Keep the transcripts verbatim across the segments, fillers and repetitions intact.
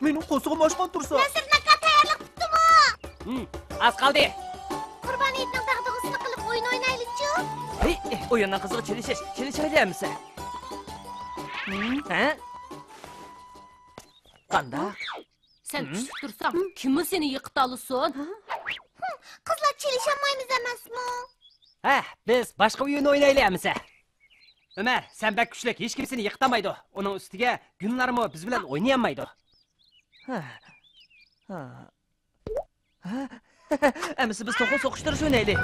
مېنىڭ قورسىقىم ئاچقان تۇرسا. نەسىردىن ئاكا تەييارلىق پۈتتىمۇ؟ ھىم، ئاز قالدى. قۇربان ھېيتنىڭ دەغدۇغىسىنى قىلىپ ئويۇن ئوينايلىچۇ؟ ھېي، ئويۇننىڭ قىزىقى چېلىشىش، چېلىشايلى ئەمىسە. ھە؟ قانداق؟ سەن كۈچلۈك تۇرساڭ، كىممۇ سېنى يىقىتالىسۇن؟ قىزلار چېلىشالمايمىز ئەمەسمۇ؟ ھە، بىز باشقا ئويۇن ئوينايلى ئەمىسە. ئۆمەر، سەن بەك كۈچلۈك، ھېچكىم سېنى يىقىتالمايدۇ. ئۇنىڭ ئۈستىگە گۈلنارمۇ بىز بىلەن ئوينىيالمايدۇ. ھە. ھە. ھە؟ ئەمىسە بىز توخۇ سوقۇشتۇرۇش ئوينايلى.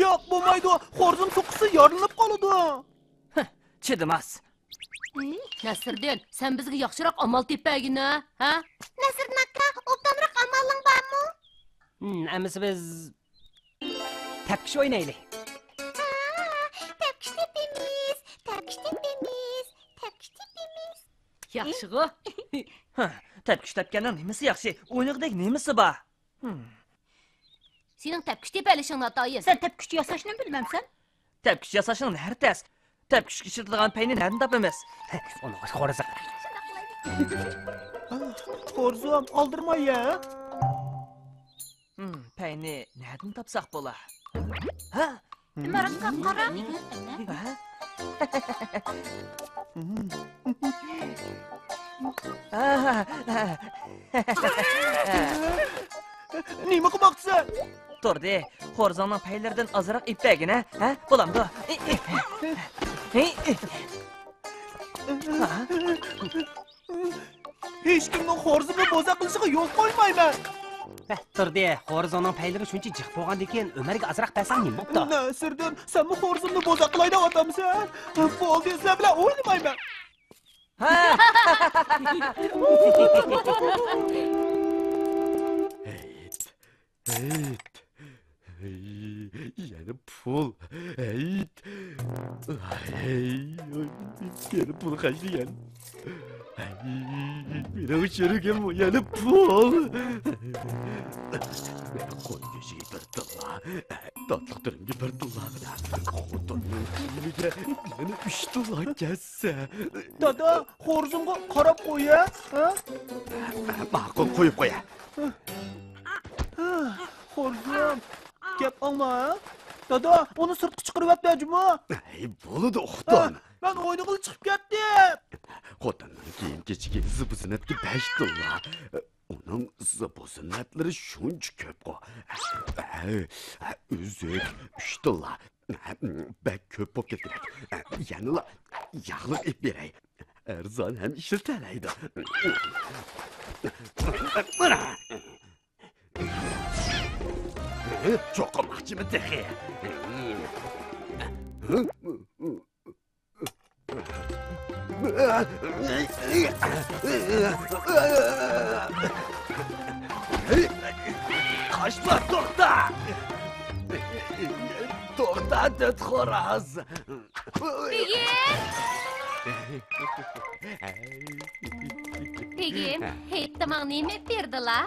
ياق، بولمايدۇ. خورزۇم سوقۇشسا يارىلىنىپ قالىدۇ. ھە، چىدىماس. نەسىردىن، سەن بىزگە ياخشىراق ئامال تېپىپ بەرگىنە، ھە؟ نەسىردىن ئاكا، ئوبدانراق ئامالىڭ بارمۇ؟ ھىم، ئەمىسە بىز تەپكۈچ ئوينايلى. ھا، تەپكۈچ تېپىمىز، تەپكۈچ تېپىمىز، تەپكۈچ تېپىمىز. ياخشىغۇ. ھە، تەپكۈچ تەپكەننىڭ نېمىسى ياخشى؟ ئوينىغۇدەك نېمىسى بار؟ ھىم. سېنىڭ تەپكۈچ تېپەلىشىڭ ناتايىن. سەن تەپكۈچ ياساشنىمۇ بىلمەمسەن؟ تەپكۈچ ياساشنىڭ نەرى تەس؟ تەپكۈچكە ئىشلىتىدىغان پەينى نەدىن تاپىمىز؟ ئۇنىڭغا خورزۇم. خورزۇم، ئالدىرىماي يە. ھىم، پەينى نەدىن تاپساق بولا؟ ھە؟ ماراققا قارا. ھە؟ نېمە قىلماقچىسەن؟ تۇردى، خورزۇڭنىڭ پەيلىرىدىن ئازراق ئېلىپ بەرگىنە، ھە؟ بولامدۇ؟ ھە؟ ھېچكىمنىڭ خورزۇمنى بوزەك قىلىشىغا يول قويمايمەن. ھە، تۇردى، خورزۇڭنىڭ پەيلىرى شۇنچە جىق بولغاندىكىن، ئۆمەرگە ئازراق بەرسەڭ نېمە بوپتۇ؟ نەسىردىن، سەنمۇ خورزۇمنى بوزەك قىلاي دەۋاتامسەن؟ بولدى، سىلەر بىلەن ئوينىمايمەن. ھە! ھېيت، ھېيت. ھەي، يەنە پۇل. ھەي. ھەي، يەنە پۇل خەجلىگەن. ھەي، مېنىڭ چىرىكىم يەنە پۇل. قوي گۆشىگە بىر تىللا، تاتلىق تۈرۈمگە بىر تىللا، خوتۇننىڭ كىيىمىگە يەنە ئۈچ تىللا كەتسە. دادا، خورزۇمغا قاراپ قوي، ھە؟ ھە؟ ماقۇل، قويۇپ قويە. خورزۇم، گەپ ئاڭلا، ھە؟ دادا، ئۇنى سىرتقا چىقىرىۋەت جۇمۇ. ھەي، بولىدۇ، خوتۇن. ھە، مەن ئوينىغىلى چىقىپ كەتتىم. خوتۇننىڭ كىيىم-كېچىكى زىبۇ-زىننەتكە بەش تىللا. ئۇنىڭ زىبۇ-زىننەتلىرى شۇنچە كۆپقۇ. ئۈزۈك، ئۈچ تىللا. بەك كۆپ بولۇپ كەتكۈدەك. يەنىلا ياغلىق ئېلىپ بېرەي. ئەرزان ھەم ئىشلىتەلەيدۇ. چوقۇم ئاچىمەن تېخى. قاچما، توختا! توختا، تۆت خوراز! بېگىم! بېگىم، ھېيتتا ماڭا نېمە ئېلىپ بەردىلا؟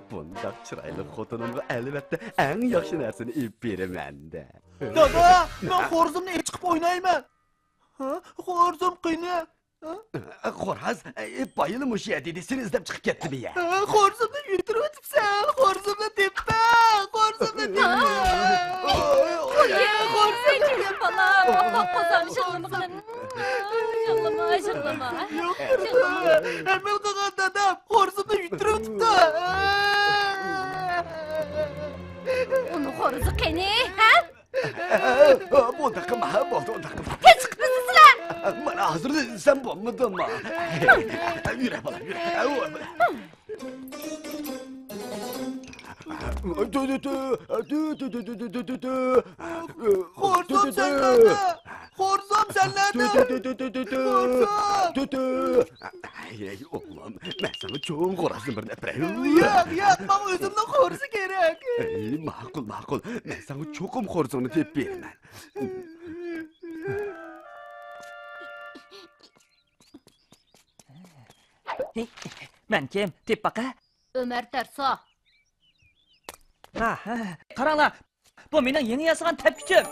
بۇنداق چىرايلىق خوتۇنۇمغا ئەلۋەتتە ئەڭ ياخشى نەرسىنى ئېلىپ بېرىمەن-دە. دادا، مەن خورزۇمنى ئېچىقىپ ئوينايمەن. ھە؟ خورزۇم قېنى؟ ھە؟ خوراز، ئە، بايىلا مۇشۇ يەردە ئىدى، سېنى ئىزدەپ چىقىپ كەتتىمۇ يە؟ ھە، خورزۇمنى يۈتۈرۈۋېتىپسەن، خورزۇمنى تېپىپ، خورزۇمنى تېپىپ. ئوي، ئوي، ئوي، خورزۇم، جېنىم بالام، قوزام، يىغلىمىغىن. يىغلىما، يىغلىما. يوق، يىغلىما. ھەممىنى قىلغان دادام خورزۇمنى يۈتۈرۈۋېتىپتۇ. ئۇنىڭ خورزۇمى قېنى، ھە؟ بۇنداق قىلما، بولدى، ئۇنداق قىلما. تېز چىقىپ كېتىسىلەر. مانا ھازىر دېسەم بولمىدىمۇ؟ يۈرە، بالا، يۈرە. خورزۇم سەن نەدە؟ خورزۇم سەن نەدە؟ خورزۇم! ئەي، ئەي، ئوغلۇم، مەن ساڭا چوڭ خورازدىن بىرنى ئەپىرەي. ياق، ياق، ماڭا ئۆزۈمنىڭ خورىزى كېرەك. ئەي، ماقۇل، ماقۇل. مەن ساڭا چوقۇم خورىزىڭنى تېپىپ بېرىمەن. مەن كىم؟ تېپىپ باقە. ئۆمەر تەرسا. ھا، ھا. قاراڭلار، بۇ مېنىڭ يېڭى ياسىغان تەپكۈچۈم.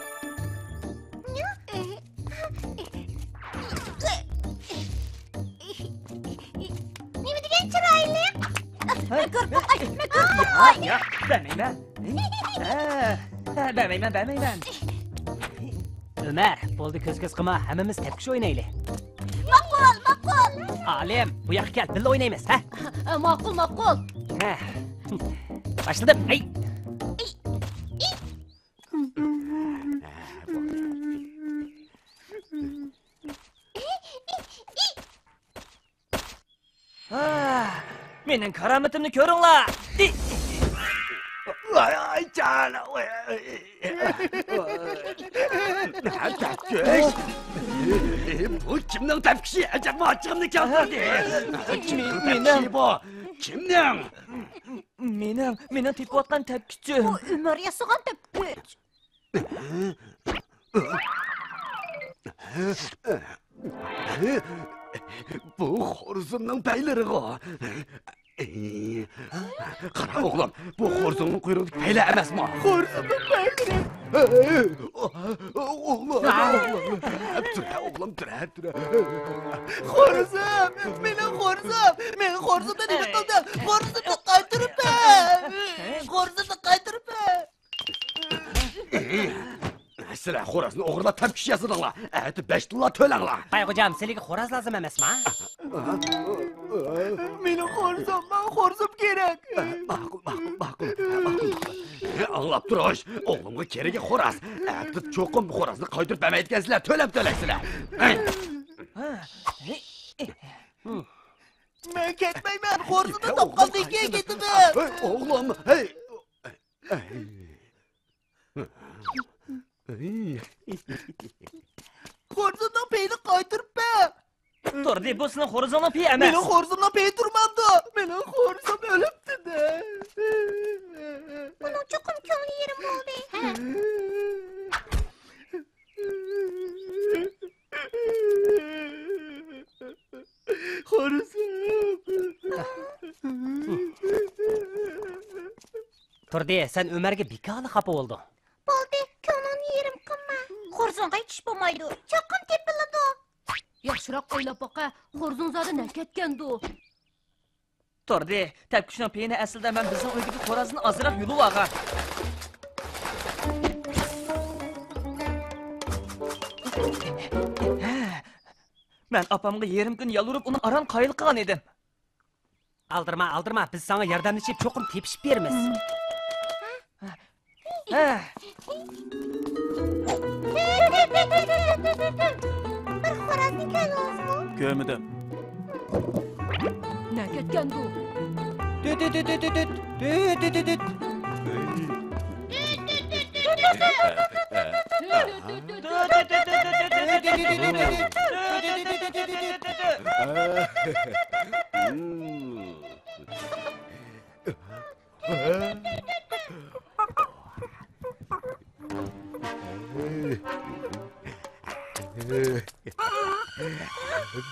نېمە دېگەن چىرايلىق. مەكرۇ، مەكرۇ. ياق، بەرمەيمەن. ھە، ھە، بەرمەيمەن، بەرمەيمەن. ئۆمەر، بولدى، كۆز-كۆز قىلما، ھەممىمىز تەپكۈچ ئوينايلى. ماقۇل، ماقۇل. ئالىم، بۇ ياققا كەل، بىللە ئوينايمىز، ھە؟ ماقۇل، ماقۇل. ھە. باشلىدىم. ھەي. ھا، مېنىڭ كارامىتىمنى كۆرۈڭلار! ئاي، ئاي، جان! تەپكۈچ! بۇ كىمنىڭ تەپكۈچى؟ ئەجەبمۇ ئاچچىقىمنى كەلتۈردى! كىمنىڭ تەپكۈچى بۇ؟ كىمنىڭ؟ مېنىڭ، مېنىڭ تېپىۋاتقان تەپكۈچۈم. بۇ ئۆمەر ياسىغان تەپكۈچ. بۇ خورزۇننىڭ پەيلىرىغۇ. قارا ئوغلۇم، بۇ خورزۇننىڭ قۇيرۇقىدىكى پەيلەر ئەمەسمۇ؟ خورزۇننىڭ پەيلىرى. ئوغلۇم، ئوغلۇم. تۇرە، ئوغلۇم، تۇرە، تۇرە. خورزۇم، مېنىڭ خورزۇم، مېنىڭ خورزۇمنى نېمە قىلدىڭ؟ خورزۇمنى قايتۇرۇپ بەر. خورزۇمنى قايتۇرۇپ بەر. سىلەر خورازنى ئوغرىلاپ تەپكۈچ ياسىدىڭلار. ئەتە بەش تاللا تۆلەڭلار. بايغوجام، سىلىگە خوراز لازىم ئەمەسما؟ مېنىڭ خورزۇم، ماڭا خورزۇم كېرەك. ماقۇل، ماقۇل، ماقۇل، ماقۇل. ئاڭلاپ تۇرۇش، ئوغلۇمغا كېرىكى خوراز. ئەتە چوقۇم خورازنى قايتۇرۇپ بەرمەيدىكەنسىلەر، تۆلەم تۆلەيسىلەر. مەن كەتمەيمەن، خورزۇمنى تاپقاندىن كېيىن كېتىمەن. ئوغلۇم، ھەي. خورزۇمنىڭ پېيىنى قايتۇرۇپ بەر. تۇردى، بۇ سېنىڭ خورزۇڭنىڭ پېيى ئەمەس. مېنىڭ خورزۇمنىڭ پېيى تۇرمامدۇ؟ مېنىڭ خورزۇم ئۆلۈپتۇ-دە. بۇنىڭ چوقۇم كۆڭلى يېرىم بولدى. خورزۇم. تۇردى، سەن ئۆمەرگە بىكارلا خاپا بولدۇڭ. بولدى، كۆڭلۈڭنى يېرىم قىلما. خورزۇڭغا ئېيتىش بولمايدۇ. چوقۇم تېپىلىدۇ. ياخشىراق ئويلاپ باقە، خورزۇڭ زادى نەگە كەتكەندۇ؟ تۇردى، تەپكۈچنىڭ پېيىنى ئەسلىدە مەن بىزنىڭ ئۆيدىكى خورازدىن ئازراق يۇلۇۋالغان. مەن ئاپامغا يېرىم كۈن يالۋۇرۇپ، ئۇنى ئاران قايىل قىلغان ئىدىم. ئالدىرىما، ئالدىرىما، بىز ساڭا ياردەملىشىپ چوقۇم تېپىشىپ بېرىمىز. ھە. بىر خورازنى كۆردىڭىزمۇ؟ كۆرمىدىم. نەگە كەتكەندۇ؟ تۈت، تۈت، تۈت.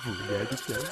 بۇ نەدىكەن؟